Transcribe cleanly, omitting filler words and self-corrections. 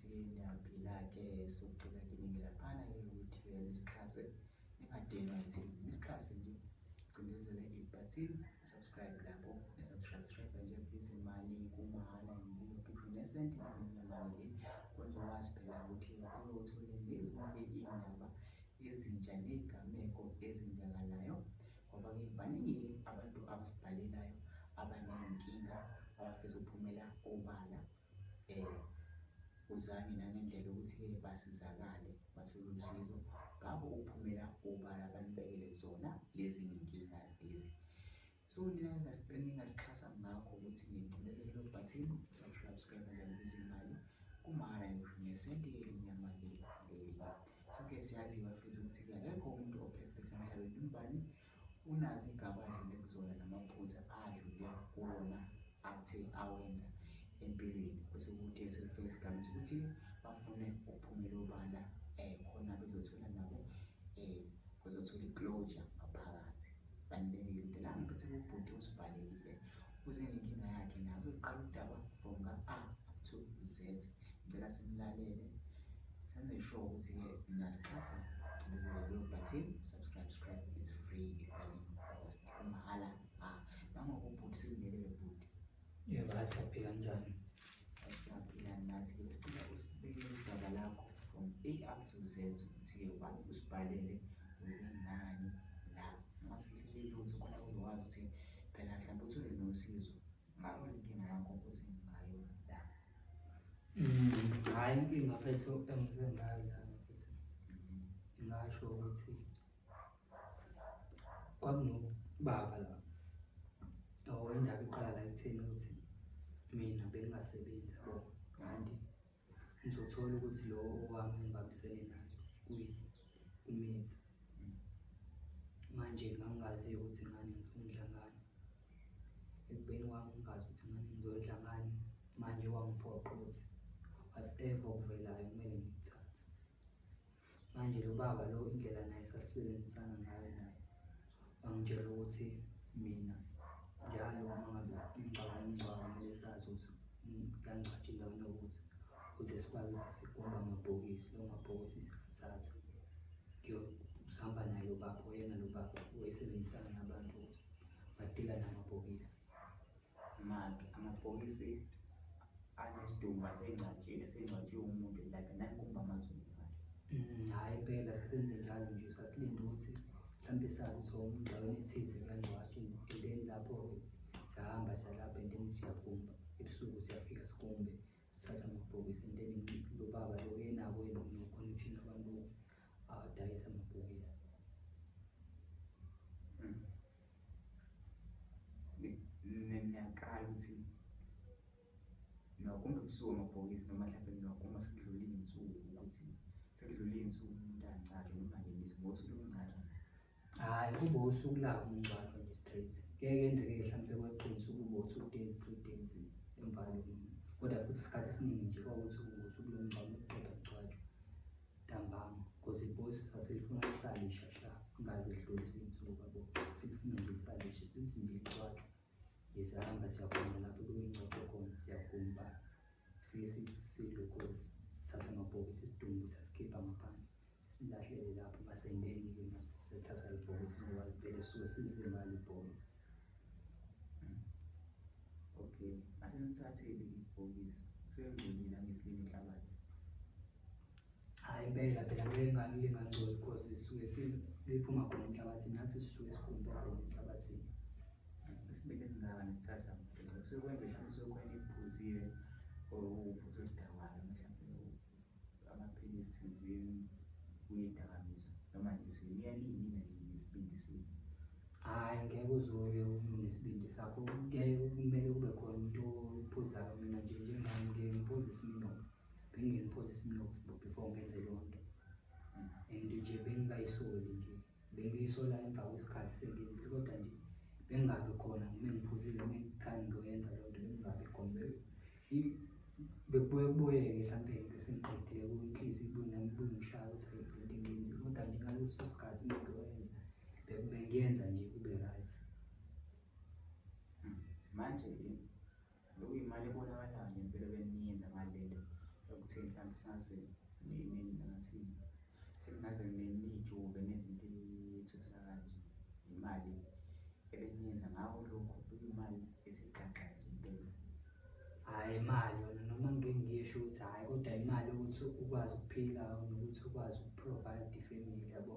ukuthi-ke niyaphila-ke. Sokucela kini-ke laphana-ke ukuthi-ke nisixhase, ningadinwa yithini, nisixhase nje, cindezele ibhathini, subscribe lapho, ni-subscribe nje please, imali kumahhala nje, yokhishwa nesenti emnyama-ke le, kwenza wazi phela ukuthi uqhubeke uthole lezi-ke iy'ndaba ezintsha ney'gameko ezenzakalayo, ngoba-ke baningi-ke abantu abasibhalelayo abaney'nkinga abafisa ukuphumela obala. Uzame nangendlela ukuthi-ke basizakale bathole usizo ngakho ukuphumela obala banibekele zona lezi nkinga lezi. So nina ningasixhasa ngakho ukuthi ningcindezele lo button subscribe subscribe njalo izimali kumahhala ngisho ngesenti elimnyama-ke leli. Sonke siyazi bafethu ukuthi-ke akekho umuntu o-perfect emhlabeni, umbani unazo iy'gaba adlule kuzona namaphutha adlule kuwona athe awenza empilweni, bese kuthi sekufika esigabeni sokuthi bafune ukuphumela obala khona bezothola nabo bezothola i-closure ngaphakathi. Balulekile into la ngiphethe ubhuti usibhalelile uze ngenkinga yakhe naye uzoqala udaba from ka-A up to Z. Ngicela simlalele senze sure ukuthi-ke nasixhasa cindezela leyo button subscribe subscribe, it's free, it doesn't cost, kumahhala. Ah, nangoku ubhuti sekunelele bhuti. Yebo, hayi siyaphila njani? Siyaphila nathi-ke, besicela usibekele udaba lakho from A up to Z ukuthi-ke why usibhalele uze ngani la, ungasifihleli lutho khona uzokwazi ukuthi phela mhlawumbe uthole nosizo ngayo le nkinga yakho uze ngayo la. Hhayi inkinga mfethu engize ngayo la mfethu, ngingasho ukuthi kwakunobaba la, or indaba iqala la ekutheni ukuthi mina bengingasebenzi yabo, kanti ngizothola ukuthi lo owami engibambisene naye umithi. Manje ngangingazi ukuthi ngani ngizondla ngani, ekubeni kwami ngingazi ukuthi ngani ngizondla ngani, manje kwangiphoqa ukuthi whatever okuvelayo kumele ngikuthathe. Manje lo baba lo indlela naye sasisebenzisana ngayo naye wangitshela ukuthi mina njalo uma ngabe umngcwabo nomngcwabo kumele sazi ukuthi kuyangcwatshwa endaweni yokuthi ukuze sikwazi ukuthi sigumbe amabhokisi, lawo mabhokisi siyawathatha sihamba naye lo baba, uyena lo baba wayesebenzisana nabantu ukuthi badila namabhokisi. Manje amabhokisi anesidumbu asengcwatshiwe, esengcwatshiwe umuntu like nanikumba amathuna kahle. Hhayi impela sasenze njalo nje, sasilinde ukuthi mhlampe sazi ukuthi oh endaweni ethize kuyangcwatshwa and then lapho-ke sahamba siyalapha and then siyagumba ebusuku, siyafika sigumbe sithathe amabhokisi and then lo baba lo uyenako yena no-connection abantu ukuthi awadayise amabhokisi. Niyakala ukuthi niwagumba ebusuku amabhokisi noma mhlawumbe niwagumba sekudlule iy'nsuku ukuthi sekudlule iy'nsuku umuntu angcatshwe noma nje nithi ngosuku lokungcatshwa? Hhayi, kube usuku labo umngcwabo nje straight. Kuyaye kwenzeke-ke mhlampe kweqe iy'nsuku kube u-two days, three days emva kwaloko. Kodwa futhi isikhathi esiningi nje kwakuthi ngosuku lomngcwabo mekuqedwa kugcwatshwa ntambama cause ibhokisi sasilifuna lisalisha sha, kungaze kudlulise iy'nsuku yabo. Silifuna nje lisalisha, sithi nje ligcwatshwa nje siyahamba siyakhona lapho kumingcwabo khona siyagumba, sifike silokhu sithathe amabhokisi isidumbu siyasikhipha ngaphandle. Silahlele lapho masendeni-ke mase sithatha ibhokisi ngoba vele sisuke size ngalo ibhokisi. Okay, mase nithathile ibhokisi selingcolile angithi linenhlabathi. Hhayi impela phela ngeke lingangcoli because lisuke liphuma khona enhlabathini, nathi sisuke sigumbe khona enhlabathini. Isibindi esingaka nisithatha sekwenze mhlawumbe sekukhona eniphuzile or uphuzo oludakwayo mhlawumbe amaphilisi thizeni kuyidakamizwa noma nje seniya nini nesibindi senu? Hhayi ngeke uze uye nesibindi sakho, kuyaye kumele kube khona umuntu oyiphuzayo. Mina nje njengami ngike ngiphuze isiminofu, bengike ngiphuze isiminofu before ngenze leyo nto and nje bengingayisoli nje, bengiyisola emva kwesikhathi sengiyenzile kodwa nje bengingabi khona uma ngiphuzile uma ngikhani ngiyoyenza leyo nto bengingabi khona. Bekubuye kubuyeke mhlampe-ke sengiqedile inhliziyo ibuye nami ibuye ingishaya ukuthi hhayi le nto engiyenzile, kodwa nje ngaleso sikhathi uma ngiyoyenza bengiyenza nje kube right. Manje bekuyimali ebonakalayo ngempela ebeniyenza ngale nto. Ekutheni mhlawumbe singaze ngathini, seningaze niyijuve nenze into ethusa kanje. Imali ebeniyenza ngako lokhu bekuyimali ethe xaxa nje impela. Hhayi imali yona noma ngike ngisho ukuthi hhayi kodwa imali yokuthi ukwazi ukuphila nokuthi ukwazi uku-provide ifemili yabo.